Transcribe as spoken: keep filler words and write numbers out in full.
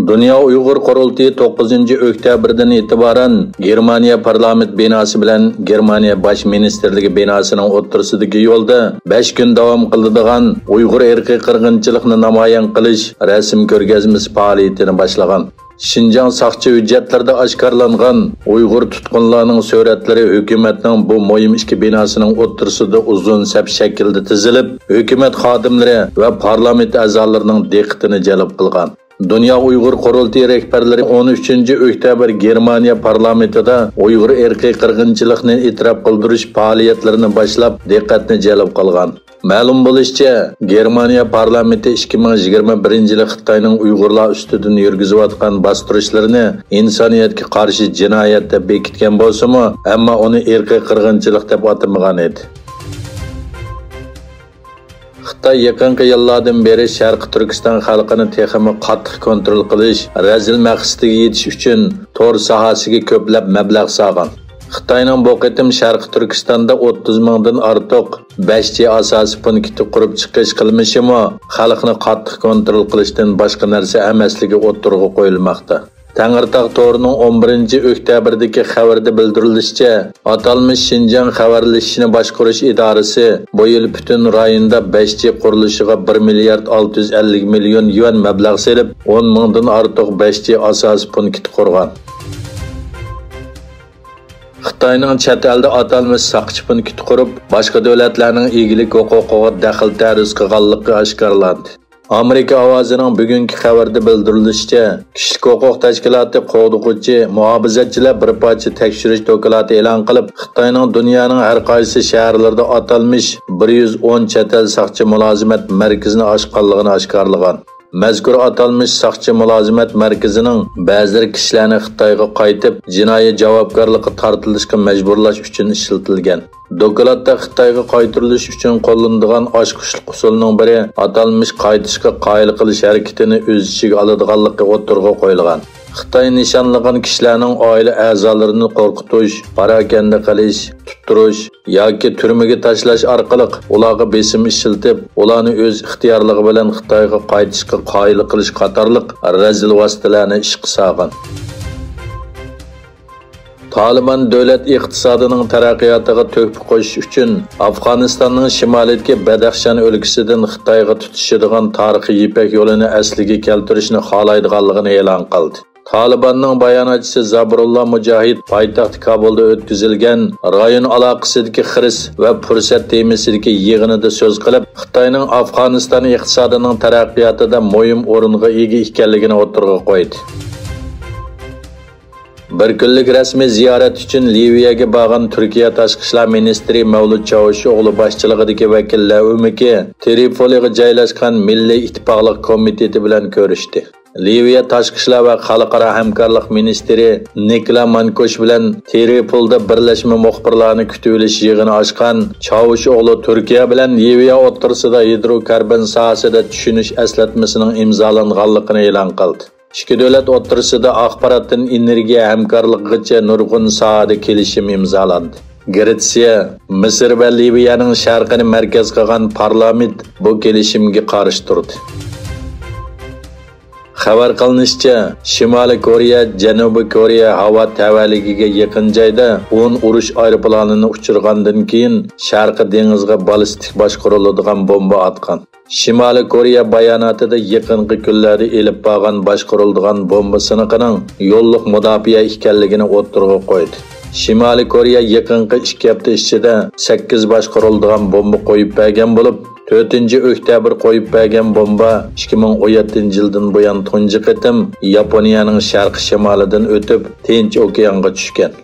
دۇنيا ئۇيغۇر قۇرۇلتىيى توققۇزىنچى ئۆكتەبىردىن ئېتىبارەن گېرمانىيە پارلامېنت بىناسى بىلەن گېرمانىيە باش مىنىستىرلىكى بىناسىنىڭ ئوتتۇرىسىدىكى يولدا بەش كۈن داۋام قىلىدىغان ئۇيغۇر ئىرقىي قىرغىنچىلىقنى نامايان قىلىش رەسىم كۆرگەزمىسى پائالىيىتىنى باشلىغان. شىنجاڭ ساقچى ھۆججەتلىرىدە ئاشكارىلانغان ئۇيغۇر تۇتقۇنلارنىڭ سۈرەتلىرى ھۆكۈمەتنىڭ بۇ مۇھىم ئىككى بىناسىنىڭ ئوتتۇرىسىدا ئۇزۇن سەپ شەكلىدە تىزىلىپ، ھۆكۈمەت خادىملىرى ۋە پارلامېنت ئەزالىرىنىڭ دىققىتىنى جەلپ قىلغان. دۇنيا ئۇيغۇر قۇرۇلتىيى رەھبەرلىرى ئون ئۈچىنچى ئۆكتەبىر گېرمانىيە پارلامېنتىدا ئۇيغۇر ئىرقىي قىرغىنچىلىقنى ئېتىراپ قىلدۇرۇش پائالىيەتلىرىنى باشلاپ، دىققەتنى جەلپ قىلغان. مەلۇم بولۇشىچە، گېرمانىيە پارلامېنتى ئىككى مىڭ يىگىرمە بىرىنچى يىلى خىتاينىڭ ئۇيغۇرلار ئۈستىدىن يۈرگۈزۈۋاتقان باستۇرۇشلىرىنى ئىنسانىيەتكە قارشى جىنايەت دەپ بېكىتكەن بولسىمۇ، ئەمما ئۇنى ئىرقىي قىرغىنچىلىق دەپ ئاتىمىغان ئىدى. خىتاي يېقىنقى يىللاردىن بېرى شەرقىي تۈركىستان خەلقىنى تېخىمۇ قاتتىق كونترول قىلىش، رەزىل مەقسىتىگە يېتىش ئۈچۈن تور ساھەسىگە كۆپلەپ مەبلەغ سالغان. خىتاينىڭ بۇ قېتىم شەرقىي تۈركىستاندا ئوتتۇز مىڭدىن ئارتۇق بەش جى ئاساسىي پونكىتى قۇرۇپ چىقىش قىلمىشىمۇ خەلقنى قاتتىق كونترول قىلىشتىن باشقا نەرسە ئەمەسلىكى ئوتتۇرىغا قويۇلماقتا. تەڭرىتاغ تورىنىڭ ئون بىرىنچى ئۆكتەبىردىكى خەۋىرىدە بىلدۈرۈلۈشىچە، ئاتالمىش شىنجاڭ خەۋەرلىشىشنى باشقۇرۇش ئىدارىسى بۇ يىل پۈتۈن رايوندا بەش جى قۇرۇلۇشىغا بىر مىليارد ئالتە يۈز ئەللىك مىليون يۈەن مەبلەغ سېلىپ، ئون مىڭدىن ئارتۇق بەش جى ئاساسىي پونكىت قۇرغان. خىتاينىڭ چەت ئەلدە ئاتالمىش ساقچى پونكىت قۇرۇپ، باشقا دۆلەتلەرنىڭ ئىگىلىك ھوقۇقىغا دەخلى تەرۇز قىلغانلىقى ئاشكارىلاندى. ئامېرىكا ئاۋازىنىڭ بۈگۈنكى خەۋىرىدە بىلدۈرۈلۈشىچە، كىشىلىك ھوقۇق تەشكىلاتى قوغدىغۇچى مۇھاپىزەتچىلەر بىر پارچە تەكشۈرۈش دوكلاتى ئېلان قىلىپ، خىتاينىڭ دۇنيانىڭ ھەر قايسى شەھەرلىرىدە ئاتالمىش بىر يۈز ئون چەت ئەل ساقچى مۇلازىمەت مەركىزىنى ئاچقانلىقىنى ئاشكارىلىغان. مەزكۇر ئاتالمىش ساقچى مۇلازىمەت مەركىزىنىڭ بەزىلىرى كىشىلەرنى خىتايغا قايتىپ، جىنايى جاۋابكارلىققا تارتىلىشقا مەجبۇرلاش ئۈچۈن ئىشلىتىلگەن. دوكلاتتا خىتايغا قايتۇرۇلۇش ئۈچۈن قوللىنىدىغان ئاچقۇچلۇق ئۇسۇلنىڭ بىرى ئاتالمىش قايتىشقا قايىل قىلىش ھەرىكىتىنى ئۆز ئىچىگە ئالىدىغانلىقى ئوتتۇرىغا قويۇلغان. خىتاي نىشانلىغان كىشىلەرنىڭ ئائىلە ئەزالىرىنى قورقۇتۇش، پاراكەندە قىلىش، تۇتتۇرۇش ياكى تۈرمىگە تاشلاش ئارقىلىق ئۇلارغا بېسىم ئىشلىتىپ، ئۇلارنى ئۆز ئىختىيارلىقى بىلەن خىتايغا قايتىشقا قايىل قىلىش قاتارلىق رەزىل ۋاسىتىلەرنى ئىشقا سالغان. تالىبان دۆلەت ئىقتىسادىنىڭ تەرەققىياتىغا تۆھپە قوشۇش ئۈچۈن ئافغانىستاننىڭ شىمالىدىكى بەدەخشان ئۆلكىسىدىن خىتايغا تۇتىشىدىغان تارىخىي يىپەك يولىنى ئەسلىگە كەلتۈرۈشنى خالايدىغانلىقىنى ئېلان قىلدى. تالىباننىڭ باياناتچىسى زابىرۇللا مۇجاھىد پايتەخت كابۇلدا ئۆتكۈزۈلگەن رايون ئالاقىسىدىكى خىرىس ۋە پۇرسەت تېمىسىدىكى يىغىنىدا سۆز قىلىپ، خىتاينىڭ ئافغانىستان ئىقتىسادىنىڭ تەرەققىياتىدا مۇھىم ئورۇنغا ئىگە ئىكەنلىكىنى ئوتتۇرىغا قويدى. بىر كۈنلۈك رەسمىي زىيارەت ئۈچۈن لىۋىيەگە بارغان تۈركىيە تاشقى ئىشلار مىنىستىرى مەۋلۇت چاۋۇشئوغلۇ باشچىلىقىدىكى ۋەكىللەر ئۆمىكى تىرىپولىغا جايلاشقان مىللىي ئىتتىپاقلىق كومىتېتى بىلەن كۆرۈشتى. لىۋىيە تاشقى ئىشلار ۋە خەلقئارا ھەمكارلىق مىنىستىرى نىكلا مانكوش بىلەن تىرىپولدا بىرلەشمە مۇخبىرلارنى كۈتۈۋېلىش يىغىنى ئاچقان چاۋۇشئوغلۇ تۈركىيە بىلەن لىۋىيە ئوتتۇرىسىدا ھىدروكاربون ساھەسىدە چۈشىنىش ئەسلەتمىسىنىڭ ئىمزالانغانلىقىنى ئېلان قىلدى. ئىككى دۆلەت ئوتتۇرىسىدا ئاخباراتتىن ئېنېرگىيە ھەمكارلىقىغىچە نۇرغۇن ساھەدە كېلىشىم ئىمزالاندى. گرېتسىيە، مىسىر ۋە لىۋىيەنىڭ شەرقىنى مەركەز قىلغان پارلامېنت بۇ كېلىشىمگە قارشى تۇردى. خەۋەر قىلىنىشىچە، شىمالىي كورېيە جەنۇبىي كورېيە ھاۋا تەۋەلىكىگە يېقىن جايدا ئون ئۇرۇش ئايروپىلانىنى ئۇچۇرغاندىن كېيىن، شەرقىي دېڭىزغا بالىستىك باشقۇرۇلىدىغان بومبا ئاتقان. شىمالىي كورېيە باياناتىدا يېقىنقى كۈنلەردە ئېلىپ بارغان باشقۇرۇلىدىغان بومبا سىنىقىنىڭ يوللۇق مۇداپىئە ئىكەنلىكىنى ئوتتۇرىغا قويدى. شىمالىي كورېيە يېقىنقى ئىككى ھەپتە ئىچىدە سەككىز باشقۇرۇلىدىغان بومبا قويۇپ بەرگەن بولۇپ، تۆتىنچى ئۆكتەبىر قويۇپ بەرگەن بومبا ئىككى مىڭ ئون يەتتىنچى يىلدىن بۇيان تۇنجى قېتىم ياپونىيەنىڭ شەرقىي شىمالىدىن ئۆتۈپ، تىنچ ئوكيانغا چۈشكەن.